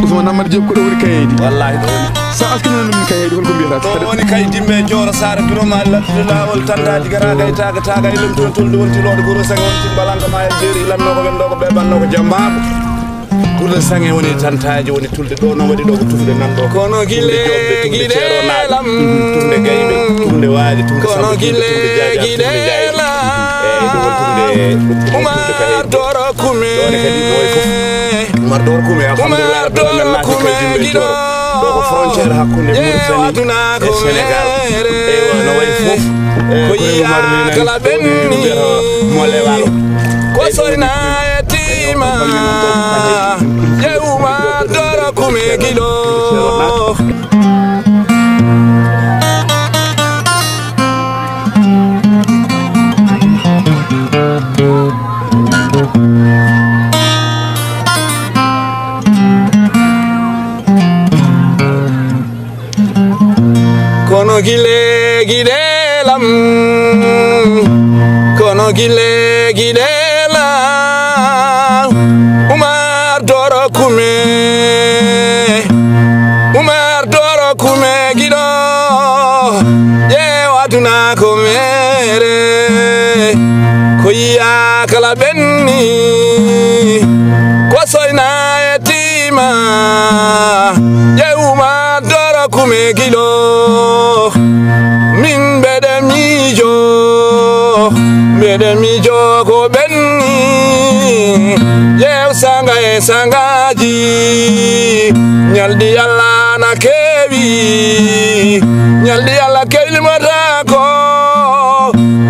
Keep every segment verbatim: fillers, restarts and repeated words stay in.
Ousmane Amadou Diop, ko ɗo woni Kayaydi? Wallahi, ɗo woni. Sa askini non min Kayaydi, holko mbiyata? Ɗo woni kay Dimbe Jooro Saare, Biroma, lattude laawol, tantaaji, garaaga e taaga, taaga e lomtino tolde, wonti looɗo, goro saga, wonti mbalanga, ma e jeeri, lanno ko wendo, ko ɓe ɓanno, ko jambaaɓe. Gurɗe saŋe woni tantaaji, woni tulde ɗo, no waɗi ɗo ko tufde nan ɗo. Kono gile, gile lam. Tufde gayɓe, tufde waali, tufde Kono samba, gile, tufde jaaja, gile tufde jaaja. Lam. Eyi, ɗum woni tufde, ɗum, ɗum woni tufde Kayaydi. Umar Doro Kume. Ɗone kadi no wayi fof. Umar Doro Kume, alhamdulillah, ɗo men naati kay Dimbe Jooro. Ɗo ko frontière hakkunde Mauritanie e Sénégal. Eywa, no wayi fof. Eh, ko Umar ni nani, kala ɓenni. Ɗo mbiyata Mole Walo. Ko soyna e tima. Ye Umar Doro Kume giɗo. Kono gile giɗe lam, kono gile giɗe lam, Umar Doro Kume, Umar Doro Kume giɗo, ƴeew aduna ko mere, ko yiya kala ɓenni, ko soyna e tima, ƴeew Umar Doro Kume giɗo, min mbeɗe miijo, mbeɗe miijo ko ɓenni, ƴeew sanga e sangaji, ñalɗi Allah na kewi, ñalɗi Allah kewlimata ko,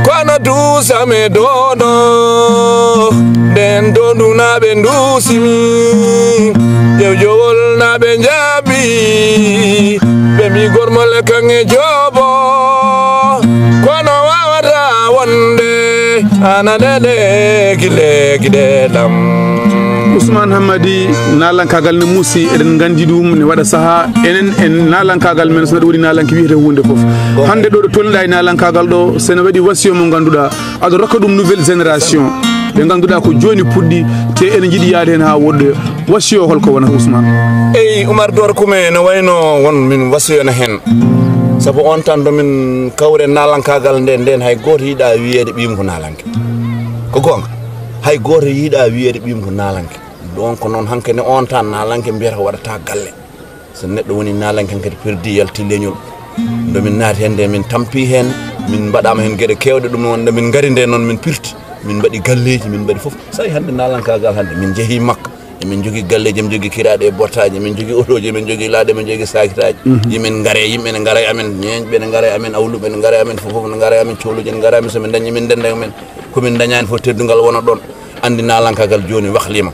kono duusam e dondo, nden dondu na ɓe nduusimi, ƴeew jowol na ɓe njaabi, ɓe mbi gormole kaŋŋe joobo, kono wawata wonde ana lele gile giɗe lam. Ousmane Hammadi, naalankaagal ne muusi, eɗen nganndi ɗum, ne waɗa sahaa, enen en naalankaagal men, so neɗɗo waɗi naalanke wiyete huunde fof. Hannde ɗo ɗo tolniɗa e naalankaagal ɗo, so ne waɗi wasiyo mo ngannduɗaa, aɗa rokka ɗum nouvelle génération, ɓe ngannduɗaa ko jooni puɗɗi, te ene njiɗi yaade heen haa woɗɗoya. Wasiyo o holko wonata, Ousmane? Eyi, Umar Doro Kume, no wayno won min wasiyo na heen. Sabu on tan ɗo min kawre naalankaagal nde, nden hay gooto yiɗaa wiyeede ɓiyum ko naalanke. Ko goonga. Hay gooto yiɗaa wiyeede ɓiyum ko naalanke. Donc noon hankadi on tan naalanke mbiyata waɗata galle. So neɗɗo woni naalanke hankadi perdi yalti leñol. Nde min naati heen nde min tampi heen, min mbaɗaama heen geɗe keewɗe, ɗum noon nde min ngari nde noon min pirti. Min mbaɗi galleeji, min mbaɗi fof. So tawi hannde naalankaagal hannde min njehii Makka. Emin njogii galleeji, emin njogii kiraaɗe e bottaaji, emin njogii otooji, emin njogii laaɗe, emin njogii saakitaaji. Mhm. Yimɓe ngare, yimɓe ne ngara e amen, ñeeñɓe ne ngara e amen, awluɓe ne ngara e amen, fof fof ne ngara e amen, cooluuji ne ngara e amen, so min ndañi min ndenda e mumen. Ko min ndañaani fof teddungal wona ɗoon. Anndi naalankaagal jooni wahlima.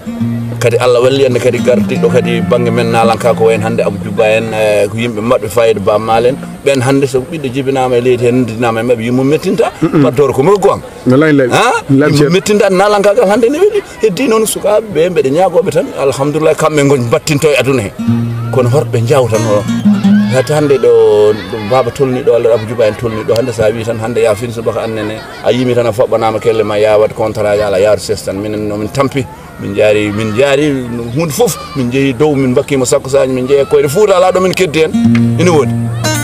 Kadi Allah walli en kadi gardiiɗo kadi bannge men naalanka ko wayi hannde Abou Djouba en, eh, ko yimɓe maɓɓe Fayida Ba Maal en. Ɓeen hannde so ɓiɗɗo jibinaama e leydi heen, noddirnaama e maɓɓe, yumma mettinta. Mm-mm. Umar Doro Kume ko goonga. Wallaay, wallaay. Ha? Wallaay, yumma mettinta, naalankaagal hannde ne weli. Heddii noon sukaaɓe ɓe mbaɗi ñaagooɓe tan. Alhamdulillah, kamɓe ngoni battinto e aduna he. Kono horɓe njawtan o? Hata hannde ɗo, ɗo baaba tolni ɗo, Allah Abou Djouba en tolni ɗo. Hannde so a wii tan, hannde yaa fin subaka annene. A yimi tan a foɓɓanaama kelle ma, yaa waɗ contrat, ala yaaru ses tan. Minen noon min tampi, min njaari, min njaari huunde fof, min njehi dow, min mbakkima sakko saji, min njehi e koyɗe Fuuta, alaa ɗo min keddi heen. Ina woodi.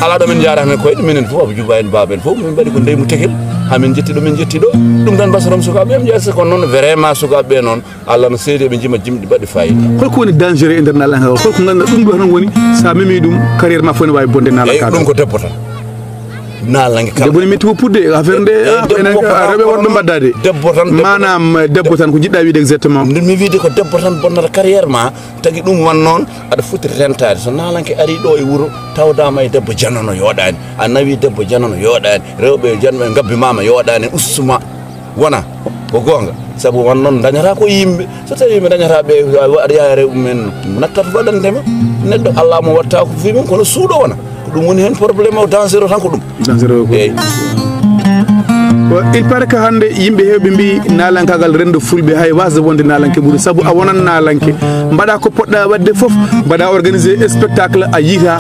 Alaa ɗo min njaara heen koyɗe, minen fof, Abou Djouba en, baaba en fof, min mbaɗi ko ndeymu tekel, haa min njetti ɗo min njetti ɗo. Ɗum tan basarom sukaaɓe ɓe, mi njaari, so kono noon, vraiment sukaaɓe ɓe noon, Allah no seedi, eɓe njima jimɗi mbaɗɗi fayida. Holko woni dangereux e nder naalankaagal? Holko ngannduɗaa ɗum ɗo tan woni, so a memi ɗum, carrière ma fof ne waawi bonde? Eyi, naalankaagal ɗum ko debbo tan. Naalanke kala. Debbo ne metti ko pudde, affaire nde, eh, ah, debbo enen ko rewɓe worɓe mbaddade. Debbo tan, debbo tan. Maanaam, eh, debbo tan, ko njiɗɗaa wiide exactement? Nde mi wiide ko debbo tan bonnata carrière ma, tagi ɗum wan noon, aɗa foti rentaade. So naalanke ari ɗo e wuro, tawdaama e debbo janano yooɗaani. A nawi debbo janano yooɗaani. Rewɓe janɓe ngabbi ma, ma yooɗaani, ustuma. Wona ko goonga, sabu won noon dañata ko yimɓe. So tawi mi dañata ɓe, aɗa yaha rew men nattat waɗandema. Neɗɗo Allah mo watta ko fi mum, kono suuɗo wona. Ko ɗum woni heen problème o, dangereux tan ko ɗum. Dangereux ko. Eyi. Ko, il paraît que hannde yimɓe heewɓe mbi naalankaagal renndo fulɓe, hay wasde wonde naalanke ɓuri, sabu a wonan naalanke, mbaɗa ko poɗɗa waɗde fof, mbaɗa organisé spectacle, a yiita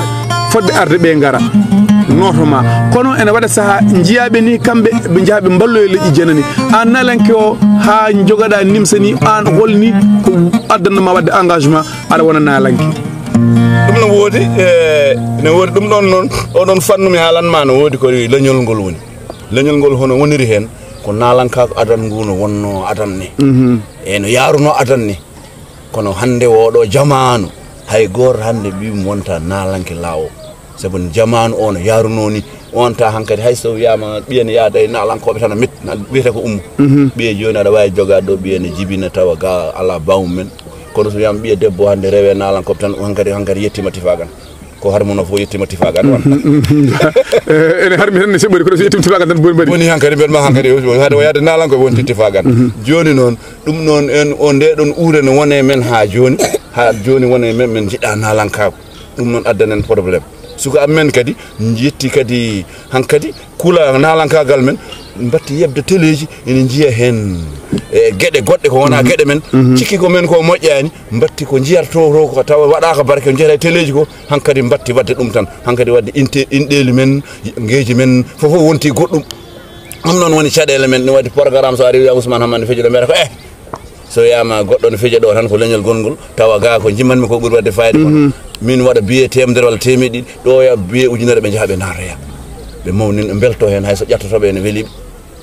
fodɓe arde ɓe ngara nooto ma. Kono ene waɗa sahaa njiyaɓe ni kamɓe ɓe njaha ɓe mballoya leƴƴi janani. An naalanke o, haa jogaɗa nimsa ni, an holni ko addanno ma waɗde engagement, aɗa wona naalanke? Ɗum no woodi, e, ne woodi ɗum ɗon noon, oɗon fannu mi haalan ma no woodi ko leñol ngol woni. Leñol ngol hono woniri heen, ko naalankaaku adan ngu no wonno adan ni. Mhm. E no yaaruno adan ni. Kono hannde oɗo jamaanu, hay gooto hannde ɓiyum wonta naalanke laawo. Sabu jamaanu o no yaarunoo ni, on ta hankadi hay so wiyaama ɓiye ne yaada e naalankooɓe tan a met, na wiyata ko ummo. Mhm. Ɓiye jooni aɗa waawi jogaade ɗo ɓiye ne jibina tawa ga alaa bawmum men. Kono so wiyaama ɓiye debbo hannde rewe naalankooɓe tan hankadi, hankadi yettima tifaagan. Ko harmuno fof yettima tifaagan won. Mhm, mhm. Eh, ene harmi tan ne seɓɓori, kono so yettima tifaagan tan boni mbaɗi. Woni hankadi mbeɗa ma hankadi, hade o yaade naalankooɓe wonti tifaagan. Mhm. Jooni noon, ɗum noon en, o nde ɗon uure no wone men haa jooni, haa jooni wone men, men njiɗa naalankaaku. Ɗum noon addanen problème. Sukaaɓe men kadi njetti kadi hankadi kula naalankaagal men, mbatti yeɓde teleeji ene njiya heen, e, geɗe goɗɗe ko wonaa geɗe men. Mhm. Cikki ko men ko moƴƴaani, mbatti ko njiyata to, to ko tawa waɗaaka barke, ko njiyata e teleeji ko, hankadi mbatti waɗde ɗum tan. Hankadi waɗde inte, inɗeeli men, ngeeji men, fof fof wonti goɗɗum. Ɗum noon woni caɗeele men, ɗum waɗi programme so ari wiya Ousmane Hamane Fejo ɗo mbiyata ko, eh, so wiyaama goɗɗo no fija ɗo tan ko leñol gonngol, tawa gaa ko jimmanmi ko ɓuri waɗde fayida kono. Mhm. Min waɗa biye teemedere walla teemeɗe ɗiɗi, ɗo ya biye ujunere ɓe njaha ɓe naatoya. Ɓe mawnin, ɓe mbelto heen hay so ƴattotooɓe ene weli ɓe.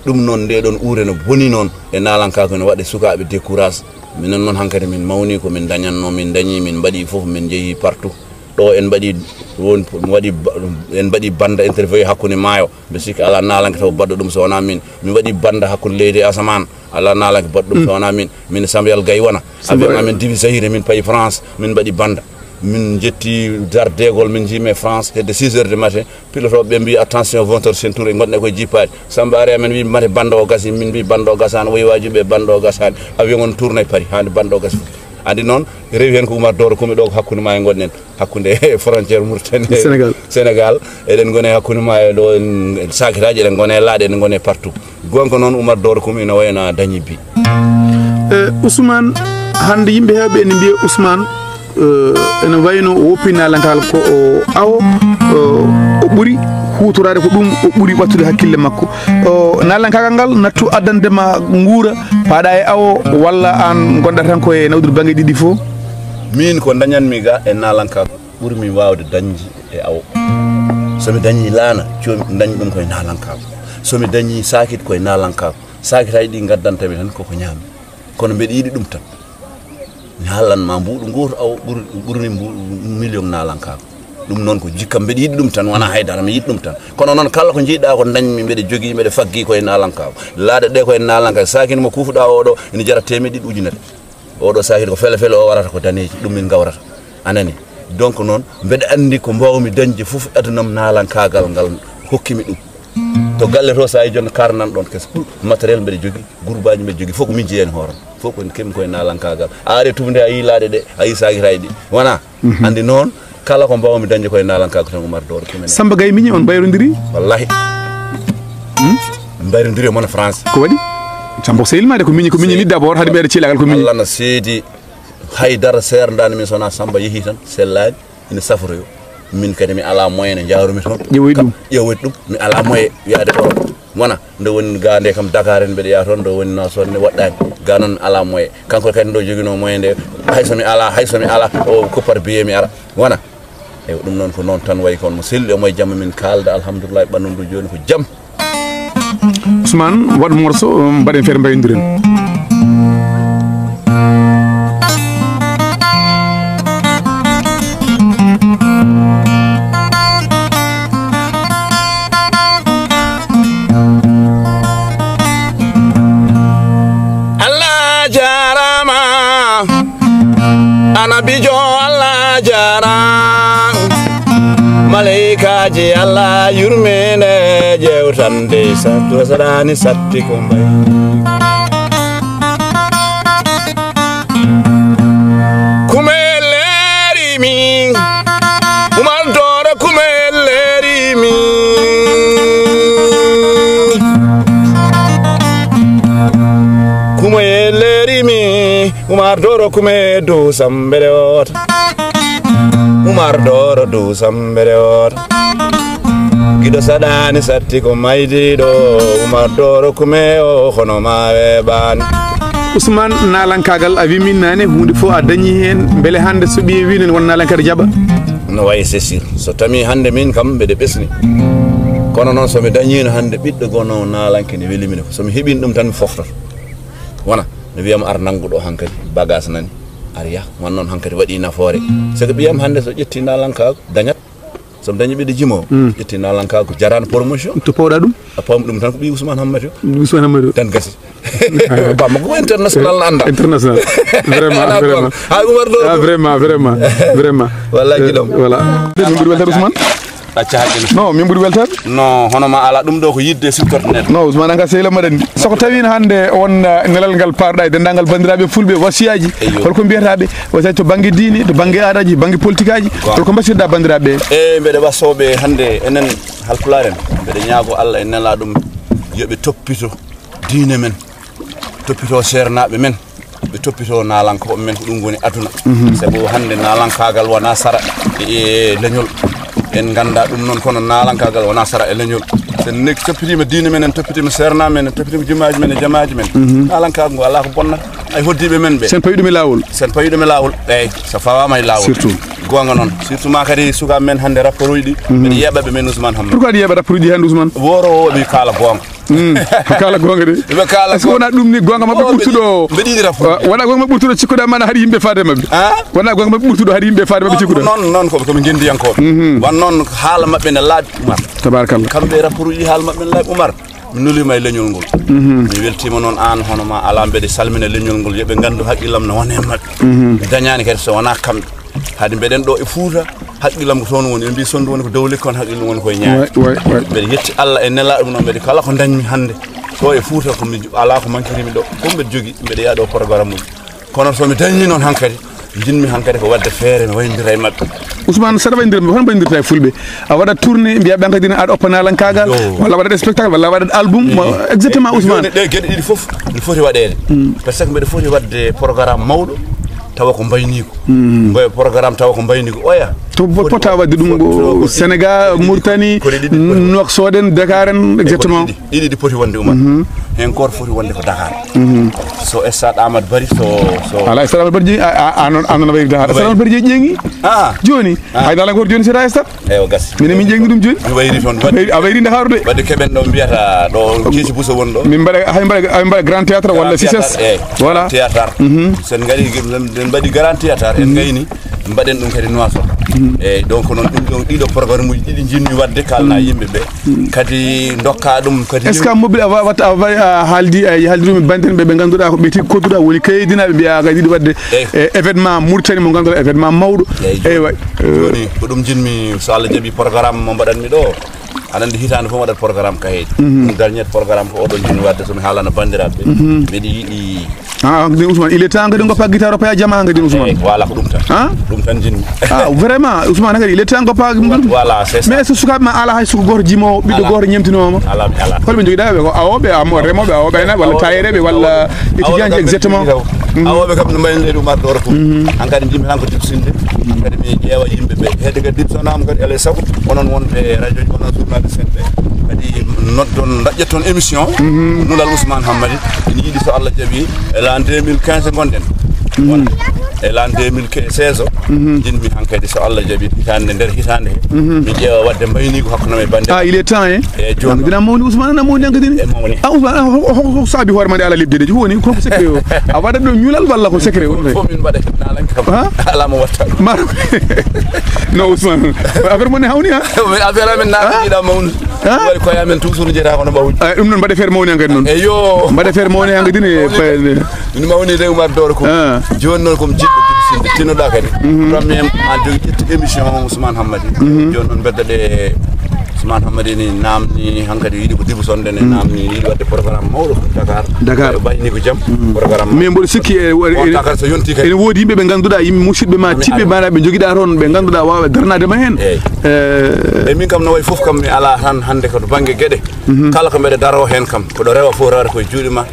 Ɗum noon nde ɗon uure no boni noon e naalankaaku ene waɗa sukaaɓe décourage. Minen noon hankadi min mawni ko min dañatno, min dañi, min mbaɗi fof, min njehi partout. Ɗo en mbaɗi won, waɗi ba-, en mbaɗi banda interview hakkunde maayo. Mbe sikki alaa naalanke taw baɗɗo ɗum so wonaa min. Min mbaɗi banda hakkunde leydi e asamaan. Alaa naalanke baɗɗo ɗum so wonaa min. Min Samba Yal Gay wona. Samba Avion amen divi Zaire, min payi France, min mbaɗi banda. Min njetti Dar Degol, min njii France, hedde six heures du matin. Pilote o ɓe mbi, "Attention, votre ceinture, ngonɗen koye jippaade." Samba ari amen wi, "Mate banda o gasi?" Min mbi, "Banda o gasaani." O wi, "Waaji ɓe banda o gasaani." Avion on tourna e Paris, haande banda o gasi fof. Andi noon, rewi heen ko Oumar Doro Kumi ɗo ko hakkunde maayo ngonɗen. Hakkunde frontière Mauritanie e Sénégal. Sénégal. Eɗen ngoni hakkunde maayo ɗo, en, en saakitaaji, eɗen ngoni e laaɗe, eɗen ngoni e partout. Gonka noon Oumar Doro Kumi ina wayno a dañi bi. Eh, Ousmane, hannde yimɓe heewɓe ene mbiya Ousmane, eh, ene wayno o woppi naalankaagal ko o awo, eh, o ɓuri huutoraade ko ɗum o ɓuri ɓattude hakkille makko. O naalankaagal ngal nattu addande ma nguura, paaɗa e awo, walla aan ngonɗa tan ko e nawdude bannge ɗiɗi fof? Miin ko ndañatmi ga e naalankaagal ɓurmi waawde dañde e awo. So mi dañii laana, coomi dañ ɗum koye naalankaagal. So mi dañii saakit koye naalankaagal. Saakitaaji ɗi ngaddanta mi tan koko ñaami. Kono mbeɗa yiɗi ɗum tan. Mi haalan ma mbuuɗu gootu awo ɓuri, ɓurni mbuuɗu million naalankaagal. Ɗum noon ko jikkam, mbeɗa yiɗi ɗum tan, wonaa haydara, mi yiɗi ɗum tan. Kono noon kala ko njiɗɗa ko dañmi, mbeɗa jogii, mbeɗa faggii koye naalankaagal. Laaɗe ɗe koye naalankaagal. Saakin mo kuufuɗa oɗo ene jara teemeɗe ɗiɗi ujunere. Oɗo saakit ko fele fele o warata ko daneeji, ɗum min ngawrata. A nani? Donc noon, mbeɗa anndi ko mbaawmi dañde fof e aduna am naalankaagal ngal hokkimi ɗum. To galle to, so a yii jooni kar nan ɗon keso. Matériel mbeɗa jogii, gurbaaji mbeɗa jogii, fof ko min jeyi heen hoore am. Fof ko kemi koye naalankaagal. A ari tufnde, a yii laaɗe ɗe, a yii saakitaaji ɗi. Wonaa? Mhm. Anndi noon, kala ko mbaawmi dañde koye naalankaagal tan Oumar Doro Kumi. Samba Gaye miñi on mbayrondiri? Wallahi. Hmm? Mbayrondiri e mon France. Ko waɗi? Samba ko sehil ma de, ko miñi, ko miñi ni d'abord, hade mi ari ceelagal ko miñi. Allah na seedi. Haydara seerndaani min so wonaa Samba yehi tan, sellaani, ina safotoyo. Min kadi mi alaa moyen ne njaarumi toon. Ƴeewoy ɗum. Ƴeewoy ɗum, mi alaa moyen yaade Europe. Wona, nde woni ga nde kam Dakar en mbeɗa yaha toon, nde woni na sonne waɗɗaani. Ga noon mi alaa moyen. Kanko kadi ndo joginoo moyen nde, hay so mi alaa, hay so mi alaa, o kuppat biye mi ara. Wona. Eyi, ɗum noon ko noon tan wayi kono mo selluɗo mo e jamma min kaalda, alhamdulillahi, ɓanndu ndu jooni ko jam. Ousmane, waɗ morceau, um, mbaɗen feere mbayndiren. Allah jaaraama. Anabijo Allah jaaraama. Maleykaaji Allah yurmeende jewtande sattu saraani satti ko mbay. Kume leeri mi. Umar Doro Kume leeri mi. Kume leeri mi. Umar Doro Kume du sambere wota. Umar Doro du sambere wota. Giɗo saɗaani satti ko maydiɗo. Umar Doro Kume o hono ma weeɓaani. Ousmane, naalankaagal, a wi min naane, huunde fof a dañi heen. Mbele hannde so ɓiye wi noon won naalankaaɗo jaɓa? No wayi, c'est sûr. So tami hannde min kam mbeɗe ɓesni. Kono noon so mi dañiino hannde ɓiɗɗo gono naalanke ne weli min. So mi heɓiino ɗum tan mi foftoto. Wona, mi wiyam ar nanngu ɗo hankadi, bagage nani, ar yah. Wan noon hankadi waɗi nafoore. C'est que ɓiyam hannde so ƴetti naalankaagu, dañat. So mi dañi ɓiɗɗo jimo, ƴetti naalankaagu, jarano promotion. To pawɗa ɗum? A pawmi ɗum tan ko ɓii Ousmane Hammadi o. Ousmane Hammadi o. Tan gasi. Bamma ko international na annda. International. Vraiment, vraiment. Hay Oumar ɗo. Ah, vraiment, vraiment, vraiment. Wallahi giɗam. Voilà. Min ɓuri weltade Ousmane. Acca hakkille. Non, min ɓuri weltade. Non, hono ma ala ɗum ɗo ko yidde siftorto neɗɗo. Non, Ousmane, an ka sehil am aɗa anndi. So ko tawi hannde on, eh, nelal ngal parɗa e denndaangal banndiraaɓe fulɓe, wasiyaaji, eyyo, holko mbiyata ɓe? Wasiyaaji to bannge diine, to bannge aadaji, bannge politikaaji, holko mbasiytoɗa banndiraaɓe ɓe? E mbeɗa wasooɓe hannde enen Halpulaar en, mbeɗa ñaago Allah e nelaaɗo mum yo ɓe toppito diine men, toppito seernaaɓe men, ɓe toppito naalankooɓe men, ko ɗum woni aduna. Sabu hannde naalankaagal wona sara e leñol. En ngannda ɗum noon, kono naalankaagal wona sara e leñol. So en neg-, toppitiima diine men, en toppitiima seernaaɓe men, en toppitiima jumaaji men e jamaaji men. Naalankaagal ngu alaa ko bonnata. Ay hoddiiɓe men ɓe. Sen pawi ɗum e laawol? Sen pawi ɗum e laawol, eyyi, so fawaama e laawol. Surtout. Goonga noon. Surtout ma kadi sukaaɓe men hannde rapport uji ɗi. Mbeɗa yeeɓa ɓe men Ousmane Hammadi. Pourquoi aɗa yeeɓa rapport uji hannde Ousmane? Woro o ɓe kaala goonga. Mm, ko kaala goonga de. Ɓe kaala. Est-ce que goonga. Wona ɗum ni goonga maɓɓe ɓurtuɗo? Mbeɗa yiɗi rapport. Wa-, wona goonga maɓɓe ɓurtuɗo cikkuɗa mana haɗa yimɓe faade maɓɓe. Ah? Wona goonga maɓɓe ɓurtuɗo haɗa yimɓe faade maɓɓe cikkuɗa? Noon, noon ko, ko ɓe ngendiyankooɓe. Wan noon haala maɓɓe ne laaɓi Oumar. Tabarakallah. Kamɓe rapport uji haala maɓɓe ne laaɓi Oumar. Mi nuliima e leñol ngol. Mi weltiima noon aan hono ma alaa mbeɗe salmina leñol ngol. Yo ɓe nganndu haqqillam no wona e maɓɓe. Mi dañaani kadi so wonaa kamɓe. Haade mbeɗen ɗo e Fuuta, haqqillam ko toon woni. Ɓe mbii Sonndu woni ko dow lekki, kono haqqillam woni koye ñaari. Way, way, way. Mbeɗa yetti Allah e nelaaɗo mum, mbeɗa kala ko dañmi hannde ɗo e Fuuta, ko mi jo-, alaa ko mankirimi ɗo. Fof mbeɗa jogii, mbeɗa yiya ɗo programme uji. Kono so mi dañii noon hankadi, njiɗmi hankadi ko waɗde feere, mi wayndira e maɓɓe. Ousmane, saɗa wayndira, hono mbayndirta e fulɓe? A waɗat tournée, mbiya ɓe hankadi ne aɗa oppa naalankaagal, walla waɗat spectacle, walla waɗat album, exactement, Ousmane. Jooni ɗe geɗe ɗiɗi fof, mi foti waɗeede. Parce que mbeɗa foti waɗde programme mawɗo, tawa ko mbayniiko. Mboya programme tawa ko mbayniiko. Oya. To bo-, pota waɗde ɗum ko Sénégal, Mauritanie, Nouakchott en, Dakar en, exactement. Ɗiɗi, ɗiɗi poti wonde Oumar. Heen gooto foti wonde ko Dakar. So stade Amadou Barry, so, so. Alaa, stade Amadou Barry jeyi, a, a, a noon, a noon a wayri Dakar. Stade Amadou Barry jeyi, jeyi. Ah. Jooni, hay naalankooto jooni seeɗa e stade. Eywa, gasi. Minen min jeyi ɗum jooni. Mi wayri toon. A wayri, a wayri Ndakaaru de. Wadde keɓen ɗo mbiyata ɗo Keeci Bousso woni ɗo. Min mbaɗa, hay mbaɗa, hay mbaɗa Grand Théâtre walla Grand Théâtre, C C S. Voilà. Théâtre. So en ngari, en mbaɗi Grand Théâtre, en ngayni, mbaɗen ɗum kadi Nouakchott. Eyyi, donc noon ɗum ɗo, ɗiɗo programme uji ɗiɗi njiɗmi waɗde, kaalna yimɓe ɓe. Kadi ndokka ɗum kadi. Est-ce que a mobile a wa-, watta, a wa-, a haaldi, a haaldi ɗum e banndiraaɓe ɓe ngannduɗaa ko ɓe tigi kodduɗaa woni kayidinaaɓe mbiyaa kadi yiɗi waɗde, e, événement Mauritanie mo ngannduɗaa événement mawɗo. Eyyi. Eywa. Jooni ko ɗum njiɗmi, so Allah jaɓi programme mo mbaɗanmi ɗo. Aɗa anndi hitaande fof mi waɗat programme kayidi. Ɗum dernier programme ko oɗo njiɗmi waɗde so mi haalana banndiraaɓe ɓe. Mbeɗa yiɗi Ah, hankadi Ousmane, il est temps hankadi goppa guitare o paya jama hankadi Ousmane. Eyyi, voilà ko ɗum tan. Ah? Ɗum tan njiɗmi. Ah, vraiment, Ousmane hankadi, il est temps goppa ɗum tan. Voilà, c'est ça. Mais so sukaaɓe ma ala hay suko gooto jimo, ɓiɗɗo gooto ñemtinooma. Ala, ala. Holɓe njogiɗa ɓe ko awooɓe, am-, remooɓe, awooɓe, aynaɓe, walla tayereɓe, walla étudiant ji, exactement. Awooɓe kam no mbayni leydi Oumar Doro ko. Hankadi njiɗmi tan ko dipsinde. Kadi mi ƴeewa yimɓe ɓe. Hedde kadi dipsanaama kadi alay sago. Onon wonɓe radio ji, onon journaliste en ɓe. Kadi noddon, daƴƴaton émission. Nulal Ousmane Hammadi. Ina yiɗi so Allah jaɓi. E l'an deux mille quinze ngonɗen. Won e l'an deux mille seize o. Njiɗmi hankadi so Allah jaɓi hitaande, nder hitaande he. Mi ƴeewa waɗde mbayniigu hakkunde am e bannde. Ah, il est temps, hein? Eyi, jooni. Dina mawni Ousmane, na mawni hankadi ni? E mawni. Ah, Ousmane, ah, ho-, ho-, ho-, saabi hoore ma nde ala liɓde de. Woni, ko secret o? A waɗat ɗo ñuulal walla ko secret woni? Fof min mbaɗa heen naalan kam. Ha? Alaa mo watta ɗum. Mar-, no Ousmane. Affaire mon ne hawni, ha? Affaire amen naalan ɗiɗa mawni. Ha? Waɗi koye amen toujours jeeta kono ɓawji. Ay, ɗum noon mbaɗe feere mawni hankadi noon. Eyo. Mbaɗe feere mawni hankadi ne. Min mawni de Oumar Doro ko. Ah. Jooni noon ko mi jiɗɗo dipsinde tinnoɗa kadi. Premier an jogi ƴetti émission Ousmane Hammadi. Jooni noon mbedda ɗe Ousmane Hammadi ni namni hankadi yiɗi ko dipsonde ne namni yiɗi waɗde programme mawɗo Dakar. Dakar. Ɓe mbayni ko jam. Programme. Mais mboɗo sikki e, e, on Dakar so yonti kadi. Ene woodi yimɓe ɓe ngannduɗaa, yimɓe musidɓe ma, tiɓɓe ma, ɓe njogiɗaa toon, ɓe ngannduɗaa waawa darnaade ma heen. Eyyi. Eh. E min kam no wayi fof kam mi alaa tan hannde ko to bannge geɗe. Kala ko mbeɗa daro heen kam, ko ɗo rewa fof rewata koye juuɗe ma.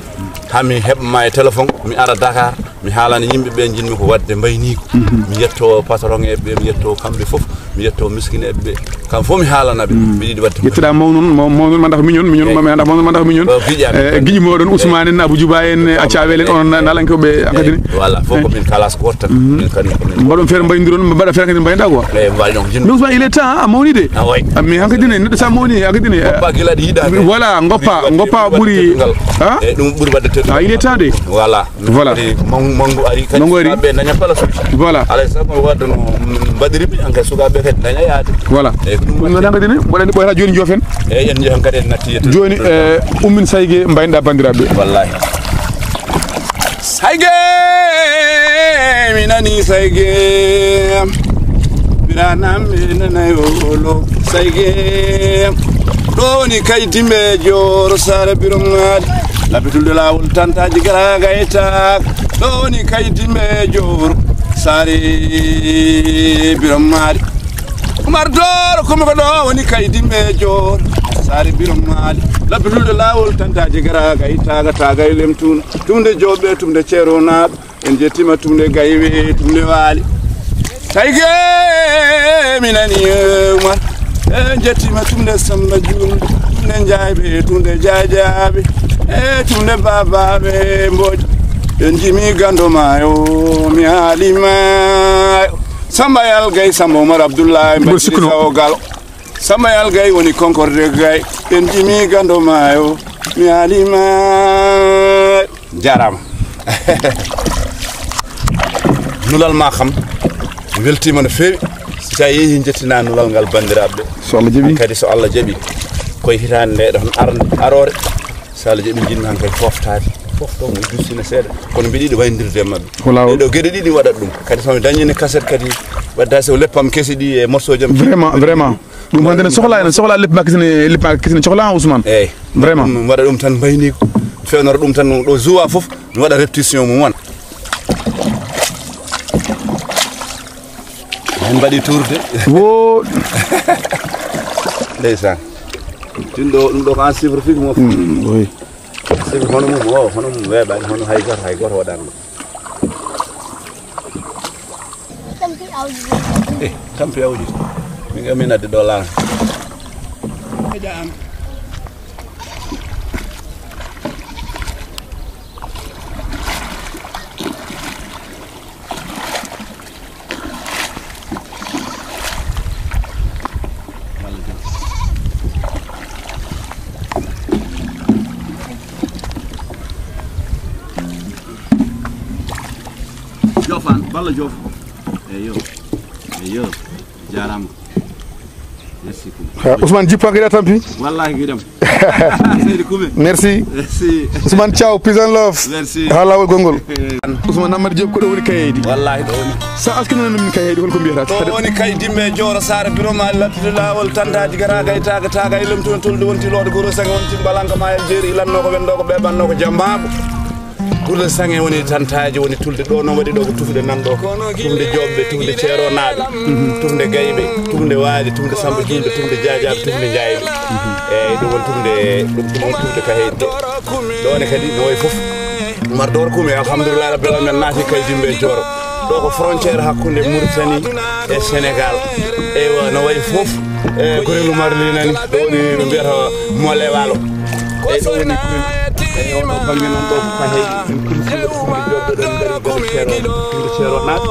Haa mi heɓa ma e téléphone, mi ara Dakar. Mi haalana yimɓe ɓe, njiɗmi ko waɗde mbayniiko. Mi yetto patron eɓe, mi yetto kamɓe fof, mi yetto miskineɓe ɓe. Kam fof mi haalana ɓe. Mbiɗa yiɗi waɗde mbayniiko. Yettuɗaa mawnuɗo, maw-, mawnuɗo ma ndax miñon, miñon, ma ndax mawnuɗo ma ndax miñon. O, giƴi amen. Eh, giƴi moɗon, Ousmane en, Abou Djouba en, eh, Accaɓel en, onon na-, nalanke ɓe hankadi ne. Eh, voilà, fof ko min kalas gooto tan. Min kadi ko min. Mbaɗon feere mbaynidiron, mbaɗa feere hankadi mbayniɗa quoi. Eh, mbaɗi noon ko jinno. Mais Ousmane, il est temps, hein, a mawni de. Ah, oui. Ah, mais hankadi ne, neɗɗo sa mawni, hankadi ne, eh, goppa gila ɗi yiɗande. Voilà, goppa, ɓuri, goppa ɓuri ɓuri, teddungal. Hein? Eh, ɗum ɓuri waɗde teddungal. Ah, il est temps de. Voilà. Voilà. Kadi man-, manngu ari, kadi manngu ari. Sukaaɓe daña place uji. Voilà. Alay sago mi waɗa no mbaɗiri mi, hankadi sukaaɓe kadi daña yaade. Voilà. Eyyi, ko ɗum ɗum waɗi. Noon hankadi ne, mboɗo anndi ɓooyata jooni joofen. Eyyi, en njehi hankadi en natti yettude. Jooni, eh, ummin Sayge mbaynoɗa banndiraaɓe. Wallahi. Sayge, mi nani Sayge. Biranam ɓe nanayi o lo Sayge. Ɗo woni kay dimbe jooro saare Birom Maali. Labitulde laawol tantaaji garaaga e taak. Ɗo woni kay dimbe jooro saare Birom Maali. Umar Dooro, komo ko ɗo woni kay dimbe jooro saare Birom Maali. Labitulde laawol tantaaji garaaga e taaga, taaga e lemtuuna. Tumde Joobe, tumde Ceeronaaɓe. En njettiima tumde Gaywe, tumde Waali. Sayge, mi nani, eh, Umar. En njettiima tumde Samba Juulde, tumde Njaayɓe, tumde Jaajaaɓe, eh, tumde Baabaaɓe Mbooj. En njiimi Gando Maayo, mi haali maayo. Samba Yalgay, Samba Umar Abdullahi, Mbaɗiri Sawo Galo. Samba Yalgay woni Concorde Gay. En njiimi Gando Maayo, mi haali maayo. Jaaraama. Nulal ma kam, mi weltiima no feewi. Si a yehi, njettina nulal ngal banndiraaɓe ɓe. So Allah jaɓi. Kadi so Allah jaɓi, koye hitaande nde ɗon arde, aroore. So Allah jaɓi, njiɗmi hankadi foftaade. Fof ɗo mi dusina seeɗa. Kono mbiɗa yiɗi wayndirde e maɓɓe. Ko laawol. Ɗeɗo geɗe ɗiɗi waɗat ɗum. Kadi so mi dañini kaset kadi, wadda so leppam kesi ɗi e morceau jam. Vraiment, vraiment. Ɗum hannde ne sohla, ene sohla leppi ma kesine, leppi ma kesine sohla, Ousmane. Eyyi. Vraiment. Ɗum waɗa ɗum tan mbayniiko. Fewnora ɗum tan ɗo joua fof, mi waɗa répétition mum won. En mbaɗi tourde. Wo. Ndeysaan. Ɗum ɗo, ɗum ɗo ko en chiffre fixe mo. Mm, oui. Chiffre hono mum, o, hono mum weeɓaani, hono hay gooto, hay gooto waɗaani ɗum. Eh, tampi awdi. Min kam min addi ɗo laana. Jofan, Balla Jof. Eyo. Eyo. Jaaraama. Merci beaucoup. Ha, Ousmane, jippa giɗa tampi? Wallahi, giɗam. Seydi Kume. Merci. Merci. Ousmane Thiaw, peace and love. Merci. Ha laawol gonngol. Ousmane Namadi Diop, ko ɗo woni Kayeydi? Wallahi, ɗo woni. Sa askinana min Kayeydi, holko mbiyata? Ɗo woni kay dimbe jooro saare Biroma, lattude laawol, tantaaji garaaga e taaga, taaga e lomtuno tolde wonti looɗo goro saga wonti mbalanka ma e jeeri ilanno ko wendo ko ɓeɓanno ko jambaako. Tulde Saŋe woni tantaaji, woni tulde ɗo, noon waɗi ɗo ko tufde nan ɗo. Tufde Joobɓe, tufde Ceeronaaɓe, tufde Gayɓe, tufde Waali, tufde Samba Juulɓe, tufde Jaajaaɓe, tufde Njaayɓe. Eyyi, ɗum woni tufde, ɗum, ɗum woni tufde ka heyɗe. Ɗo ne kadi no wayi fof. Umar Doro Kume, alhamdulillahi rabbil alamin, naati kay dimbe jooro. Ɗo ko frontière hakkunde Mauritanie e Sénégal. Eywa, no wayi fof. E gorel Umar linani, ɗo woni no mbiyata Mole Waalo. Eyyi, ɗo woni Kume. Eyyi, on ɗo bangge noon ɗo ko Fahey. En kulli Kume, Kume Joobɓe ɗon ngari, ngari Ceero, Kume Ceero naat.